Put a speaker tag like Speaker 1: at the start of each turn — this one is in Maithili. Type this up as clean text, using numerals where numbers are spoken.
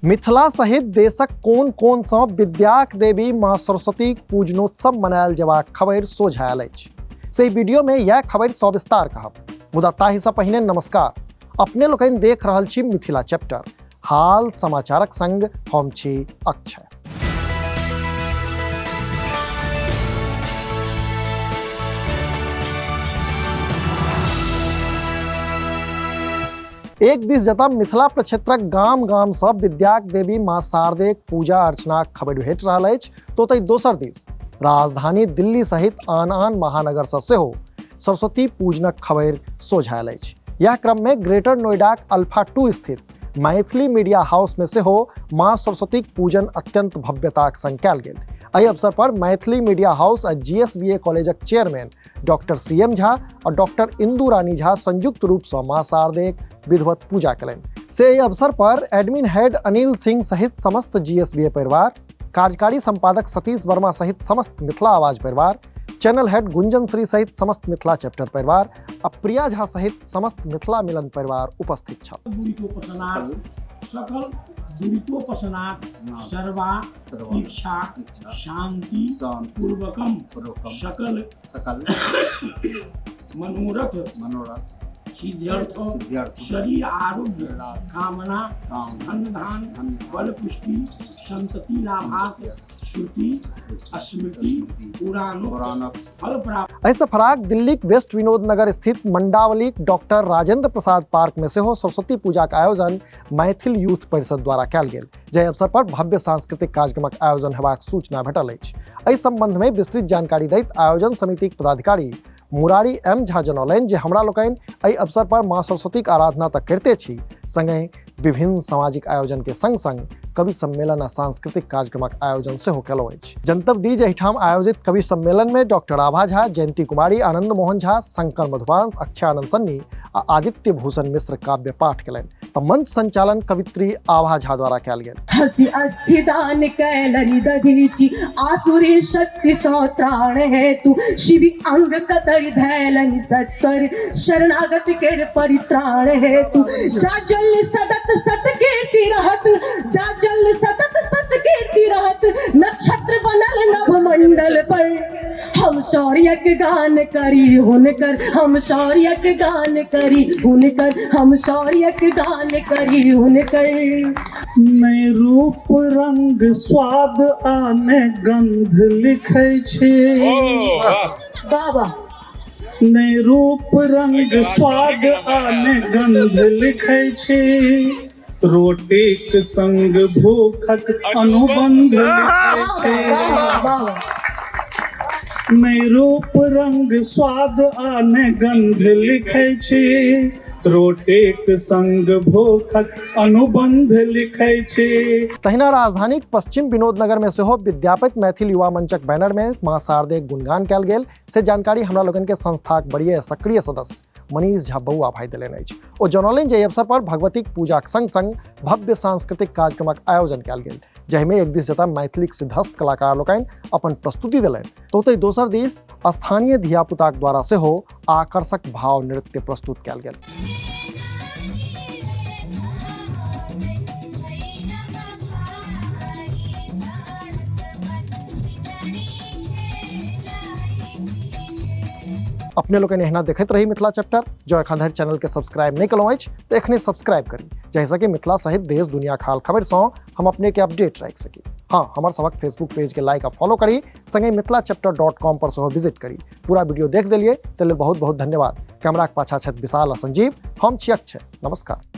Speaker 1: मिथिला सहित देशक कोन कोन सँ विद्याक देवी माँ सरस्वतीक पूजनोत्सव मनायल जेबाक खबरि सोझा आयल अछि। से एहि वीडियो में यह खबरि सविस्तार कहब, मुदा ताहि सँ पहिने नमस्कार। अपने लोकनि देख रहल छी मिथिला चैप्टर, हाल समाचारक संग हम छी अक्षय। एक दिस जतऽ मिथिला प्रक्षेत्रक गाम गाम सँ विद्याक देवी माँ शारदेक पूजा अर्चनाक खबरि भेट रहल अछि, तो ओतहि दोसर दिस राजधानी दिल्ली सहित आन आन महानगर सँ सेहो सरस्वती पूजनक खबरि सोझा आयल अछि। यह क्रम में ग्रेटर नोएडाक अल्फा 2 स्थित मैथिली मीडिया हाउस में सेहो माँ सरस्वतीक पूजन अत्यंत भव्यताक संग कयल गेल। एहि अवसर पर मैथिली मीडिया हाउस आ जीएसबीए कॉलेजक चेयरमैन डॉक्टर सीएम झा और डॉक्टर इंदू रानी झा संयुक्त रूप से मां शारदेक विधिवत पूजा कयलनि। से एहि अवसर पर एडमिन हेड अनिल सिंह सहित समस्त जीएसबीए परिवार, कार्यकारी संपादक सतीश वर्मा सहित समस्त मिथिला आवाज परिवार, चैनल हेड गुंजन श्री सहित समस्त मिथिला चैप्टर परिवार आ प्रिया झा सहित समस्त मिथिला मिलन परिवार उपस्थित छल।
Speaker 2: सकल दुरितोपसनात् सर्वा इच्छा शांति पूर्वकम सकल
Speaker 3: सकल
Speaker 2: मनोरथ
Speaker 3: मनोरथ
Speaker 2: सिद्ध्यर्थ
Speaker 3: सिद्ध्यर्थ
Speaker 2: शरीर आरोग्य कामना
Speaker 3: काम
Speaker 2: धन धान
Speaker 3: धन
Speaker 2: बल पुष्टि संतति लाभात श्रुति स्मृति पुराणोक्त
Speaker 3: पुराणक
Speaker 2: फल प्राप्त।
Speaker 1: एहिसँ फराक दिल्लीक वेस्ट विनोद नगर स्थित मंडावलीक डॉक्टर राजेंद्र प्रसाद पार्क में सेहो सरस्वती पूजाक आयोजन मैथिल यूथ परिषद द्वारा कयल गेल, जाहि अवसर पर भव्य सांस्कृतिक कार्यक्रमक आयोजन हेबाक सूचना भेटल अछि। एहि संबंध में विस्तृत जानकारी दैत आयोजन समितिक पदाधिकारी मुरारी एम झा जनौलनि जे हमरा लोकनि एहि अवसर पर माँ सरस्वतीक आराधना तऽ करिते छी, संगहि विभिन्न सामाजिक आयोजन के संग संग कवि सम्मेलन आ सांस्कृतिक कार्यक्रमक आयोजन सेहो कयलहुँ अछि। जनतब दी जे एहिठाम आयोजित कवि सम्मेलन में डॉक्टर आभा झा, जयंती कुमारी, आनंद मोहन झा, शंकर मधुवांश, अक्षयानंद सन्नी आ आदित्य भूषण मिश्र काव्य पाठ कयलनि तऽ मंच संचालन कवित्री आभा झा द्वारा कयल गेल।
Speaker 4: हसी अस्थिदान कैलनि दधीचि आसुरी शक्ति सौ त्राण हेतु शिवि अंग कतरि धैलनि सत्वर शरणागत केर परित्राण हेतु जा जल सदत सत कीर्ति रहत जा जल सतत सत कीर्ति रहत नक्षत्र बनल नभ मंडल पर हम शौर्यक गान करी हुनकर हम शौर्यक गान करी हुनकर हम शौर्यक गान करी हुनकर।
Speaker 5: नहि रूप रंग स्वाद आ ने गंध लिखै छी,
Speaker 4: बाबा
Speaker 5: नहि रूप रंग स्वाद आ ने गंध लिखै छी, रोटीक संग भूखक अनुबंध लिखै छी, नहि रूप रंग स्वाद आ ने गंध लिखै छी, रोटीक संग भूखक अनुबंध लिखै छी।
Speaker 1: तहिना राजधानीक पश्चिम विनोद नगर में सेहो विद्यापति मैथिल युवा मंचक बैनर में माँ शारदेक गुणगान कयल गेल। से जानकारी हमरा लोकनि के संस्थाक वरीय सक्रिय सदस्य मनीष झा बौआ भाई देलनि अछि। ओ जनौलनि जे एहि अवसर पर भगवतीक पूजाक संग संग भव्य सांस्कृतिक कार्यक्रमक आयोजन कयल गेल, जाहिमे एक दिस जतऽ मैथिलीक सिद्धस्थ कलाकार लोकनि अपन प्रस्तुति देलनि तऽ ओतहि दोसर दिस स्थानीय धियापुताक द्वारा सेहो आकर्षक भाव नृत्य प्रस्तुत कयल गेल। अपने लोकनि एहिना देखैत रही मिथिला चैप्टर। जँ एखन धरि चैनल के सब्सक्राइब नहि केलहुँ अछि तऽ एखने सब्सक्राइब करी, जाहिसँ कि मिथिला सहित देश दुनिया हाल खबरिसँ हम अपने के अपडेट राखि सकी। हाँ, हमर सबक फेसबुक पेज के लाइक आ फॉलो करी, संगे मिथिला चैप्टर .com पर सेहो विजिट करी। पूरा वीडियो देख देलियै ताहि लेल बहुत बहुत धन्यवाद। कैमराक पाछा छथि विशाल आ संजीव, हम छी अक्षय। नमस्कार।